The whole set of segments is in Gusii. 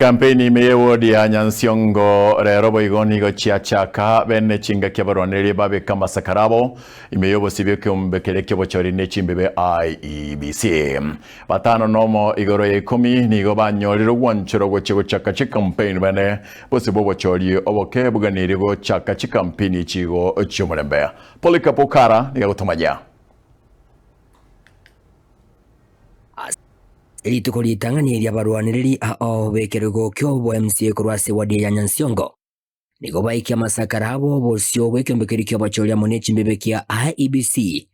Chikampeni ime y'ewodi ya Nyansiongo rero boigo nigo chiachaka bene chingaki abarwanereria babeka amasakara abo ime y'obosibia ekeombe keria ki'obochori ne chimbebe IEBC. Batano nomo igoro ya ikomi nigo banyorire ogwancherwa gochia gochaka chikampeni bene bosio bw'obochori oboke buganirie gochaka chikampeni echi igo chi'omorembe. Polycarp Okara nigo agotomanyia. Ase rituko ritang'ani ri'abarwanereri ao b'ekerogo ki'oboMCA korwa ase wadi ya Nyansiongo, nigo baikia amasakara abo bosio bw'ekeombe keria ki'obochori amo ne chimbibe kia IEBC,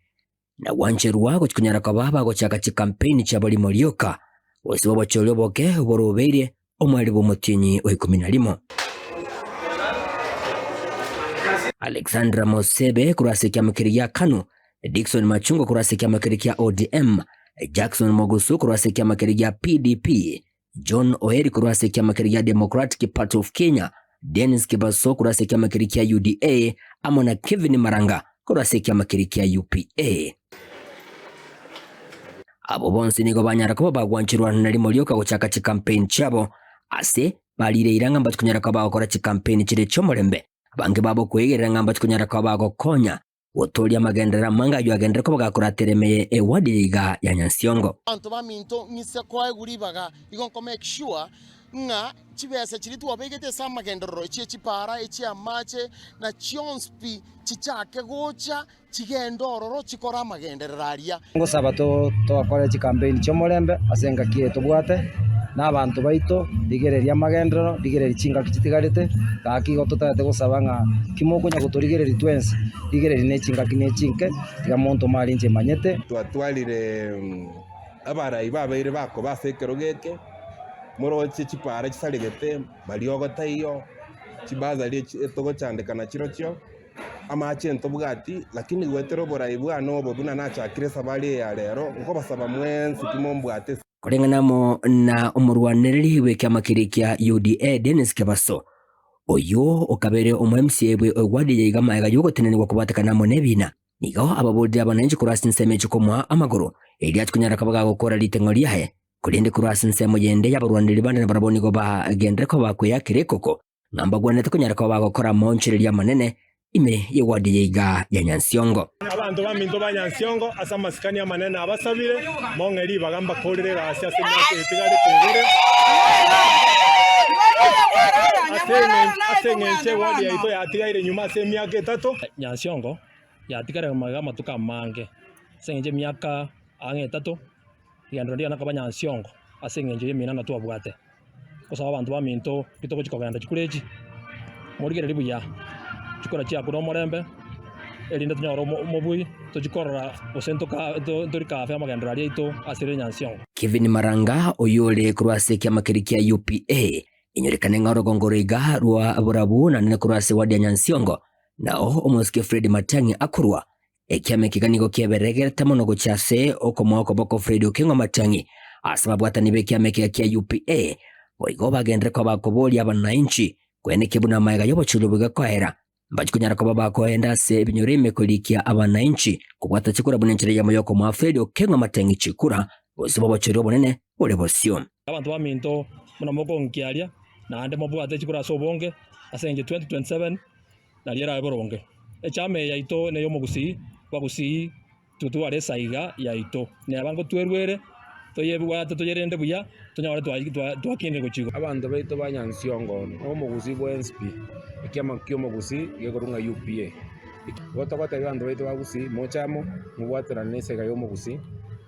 na gwancherwa gochia konyara koba bagochaka chikampeini chiabo rimo rioka, bosio bw'obochori oboke borobeire omweri bw'omotienyi o ikomi na rimo. Alexandra Mosebe korwa ase ekiama keria gia Kanu, Dickson Machungwa korwa ase ekiama keria kia ODM, Jackson Mogusu korwa ase ekiama keria gia PDP, John Oeri korwa ase ekiama keria gia Democratic Party of Kenya, Dennis Kibaso korwa ase ekiama keria kia UDA, amo na Kevin Maranga korwa ase ekiama keria kia UPA. Abwo bonsi nigo banyara koba bagwancherwa na rimo rioka gochaka chikampeini chiabo, ase barire eira ng'a mbachikonyara koba bagokora chikampeini chire chi'omorembe, abange babo kwegerera ng'a mbachikonyara koba bagokonya gotooria amagenderero amange ayio agenderere koba gakoratera ime ye ewadi eye iga ya Nyansiongo. Abanto baminto ng'ise koegwa ribaga, igo nko make sure ng'a chibesa chiria twabegete ase amagenderero, echie chipara, echie amache, na chionsi pi chichake gocha Chigende ororo chikore amagenderero aria. Ngosaba tokore chikampeini chi'omorembe ase engaki eye tobwate na abanto baito, rigereria amagenderero, rigereria chingaki chitigarete, gaki igo totagete gosaba ng'a ki mokonya gotorigereria twensi, rigereria ne chingaki ne chinke, tiga monto omare inche manyete. Twatwarire abarai babeire bakoba ase ekerogo eke, moroche chipaara chisaregete, mariogo taiyo, chibasari echi etogochandeka nachirochio. Amache ntobwati, lakini goetera oborai bwane obo buna nachakire esabari eye ya rero, nkobasaba mwensi pi mombwate. Koreng'ana amo na omorwanereri bw'ekiama keria kia UDA Dennis Kebaso, oyio okabeire omo MCA bwe ewadi ya iga magega y'ogotenenigwa kobwatekana amo n'ebiina, nigo ababorire abananchi korwa ase ensemo echi komoa amagoro erio ache konyara koba gagokora riteng'o riaye, korende korwa ase ensemo yende y'abarwanereri bande nabarabwo nigo bagenderere koba bakweyakera ekoko ng'a mbagwenerete konyara koba bagokora amaonchoreria amanene ime y'ewadi eye iga ya Nyansiongo. Abanto baminto ba Nyansiongo, ase amasikani amanene nabasabire, mong'e ribaga mbakorere egasi ase emiaka eye etigarete ebere, ase engencho ewadi yaito yatigaire nyuma ase emiaka etato. Nyansiongo yatigaire magega amatuko amange, ase engencho emiaka ang'e etato, rigenderero riane koba Nyansiongo ase engencho y'eminana twabwate. Gosaba abanto baminto ki togochia kogenda chikura echi, morigererie buya, chikura chiakure omorembe, erinde tonyore omo omobui, tochie korora gose ntoka ntori kafe amagenderero aria aito ase ere Nyansiongo. Kevin Maranga, oyio ore korwa ase ekiama keria kia UPA, enyorekane ng'a orogongo roiga rwa borabu naende korwa ase ward ya Nyansiongo, nao omosike Fred Matiang'i akorwa. Ekiama eke iga nigo kieberegerete mono gochia ase okomoa okoboko Fred Okeng'o Matiang'i ase ababwatani b'ekiama eke kia UPA. Boigo bagenderere koba bakoboria abanainchi koenekia buna amaega y'obochori obo gekoera mbachi konyara koba bakoenda ase ebinyoro ime korikia abanainchi kobwata chikura buna enchera eyemo y'okomoa Fred Okeng'o Matiang'i chikura gose b'obochori obonene bore bosio. Abanto baminto buna mokonkia aria, naende mobwate chikura ase obonge, ase engencho 2027 nario erabe boronge. Echama eye yaito ney'omogusii, abagusii totware esaiga yaito, neba ngotwerwere, toyebwate toyerende buya, tonyore twakinire gochia igoro. Abanto baito ba Nyansiongo na omogusii bwensi pi, ekiama ki'omogusii gekorwa ng'a UPA. Igo togotebia abanto baito ba Gusii, moche amo, mobwaterane na esaiga y'omogusii,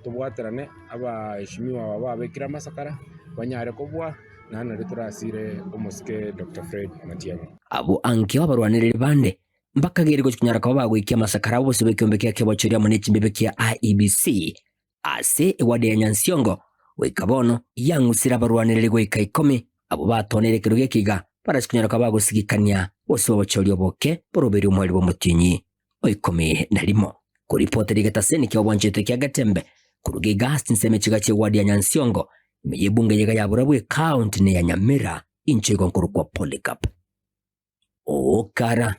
tobwaterane abaheshimiwa aba babekire amasakara, banyare kobua. Naende nario torasire omosike Doctor Fred Matiang'i. Abwo ankio abarwanereri bande mbakageire gochia konyara koba bagoikia amasakara abo bosio bw'ekeombe kia kebochori amo ne chimbibe kia IEBC ase ewadi ya Nyansiongo goika bono yang'usire abarwanereri goika ikomi abwo batoneire ekerogo eke iga barachie konyara koba bagosigikania bosio bw'obochori oboke boroberio omweri bw'omotienyi o 11. Koripotera egetaseni kia obwancheto kia Getembe koruga iga ase chinsemo echiga chi'ewadi ya Nyansiongo ime y'ebunge eyega ya Burabwo ecounty neya Nyamira inche igo nkorokwa Polycarp Okara.